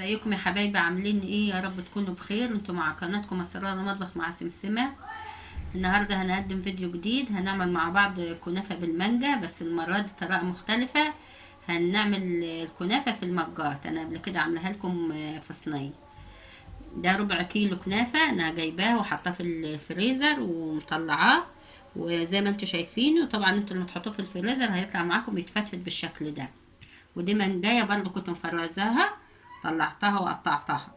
ازيكم يا حبايبي؟ عاملين ايه؟ يا رب تكونوا بخير. انتوا مع قناتكم اسرار المطبخ مع سمسمه. النهارده هنقدم فيديو جديد، هنعمل مع بعض كنافه بالمانجا، بس المرة دي طريقه مختلفة. هنعمل الكنافه في المجات. انا قبل كده عاملاها لكم في صينية. ده ربع كيلو كنافه انا جايباه وحطاه في الفريزر ومطلعاه، وزي ما انتوا شايفين. وطبعا انتوا لما تحطوه في الفريزر هيطلع معاكم يتفتفت بالشكل ده. ودي منجايه برضو كنت مفرزاها، طلعتها وقطعتها،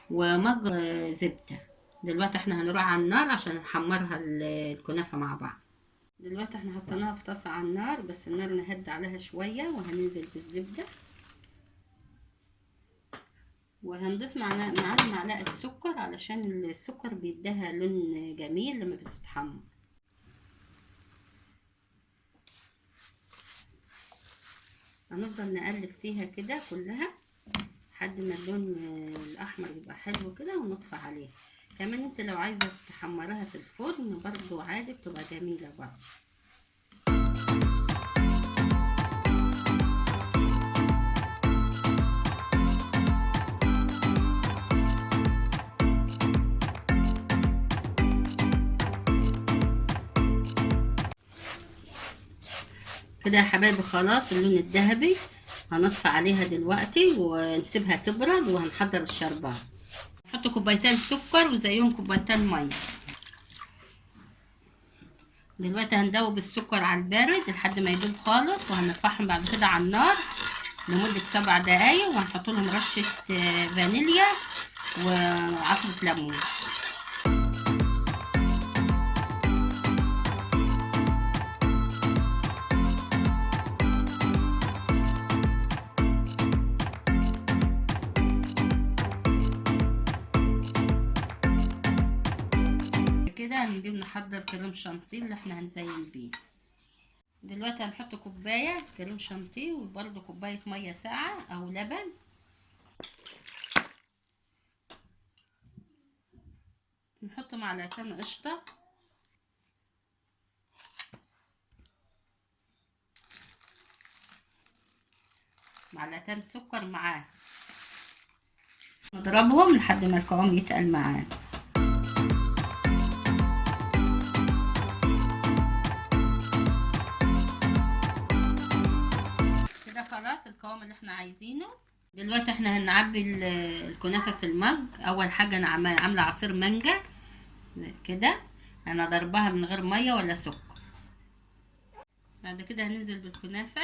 ومج زبدة. دلوقتي احنا هنروح على النار عشان نحمرها الكنافه مع بعض. دلوقتي احنا حطيناها في طاسه على النار، بس النار نهد عليها شوية، وهننزل بالزبده، وهنضيف معاها معلقه سكر علشان السكر بيديها لون جميل لما بتتحمر. هنفضل نقلب فيها كده كلها لحد ما اللون الاحمر يبقى حلو كده، ونطفي عليه. كمان انت لو عايزه تحمرها في الفرن برضو عادي، بتبقى جميلة برضو. كده يا حبايبي خلاص اللون الذهبي هنطفي عليها دلوقتي ونسيبها تبرد، وهنحضر الشربات. نحط كوبايتين سكر وزيهم كوبايتين مية. دلوقتي هندوب السكر على البارد لحد ما يدوب خالص، وهنرفعهم بعد كده على النار لمدة 7 دقايق، وهنحط لهم رشة فانيليا وعصرة ليمون. كده هنجيب نحضر كريم شانتيه اللي احنا هنزين بيه. دلوقتي هنحط كوباية كريم شانتيه وبرده كوباية مية ساقعة او لبن. نحط معلقتين قشطة، معلقتين سكر معاه، نضربهم لحد ما القوام يتقل معاه. كده خلاص القوام اللي احنا عايزينه. دلوقتي احنا هنعبي الكنافة في المج. اول حاجة انا عاملة عصير مانجا كده، انا ضربها من غير مية ولا سكر. بعد كده هننزل بالكنافة.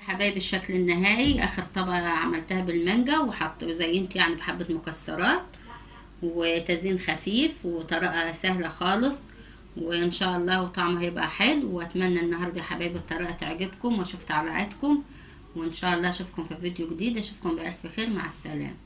حبايبي الشكل النهائي، اخر طبقه عملتها بالمانجا، وحط وزينت يعني بحبه مكسرات وتزيين خفيف وطريقه سهلة خالص، وان شاء الله وطعمه هيبقى حلو. واتمنى النهارده يا حبايبي الطريقة تعجبكم واشوف تعليقاتكم، وان شاء الله اشوفكم في فيديو جديد. اشوفكم بالف خير، مع السلامة.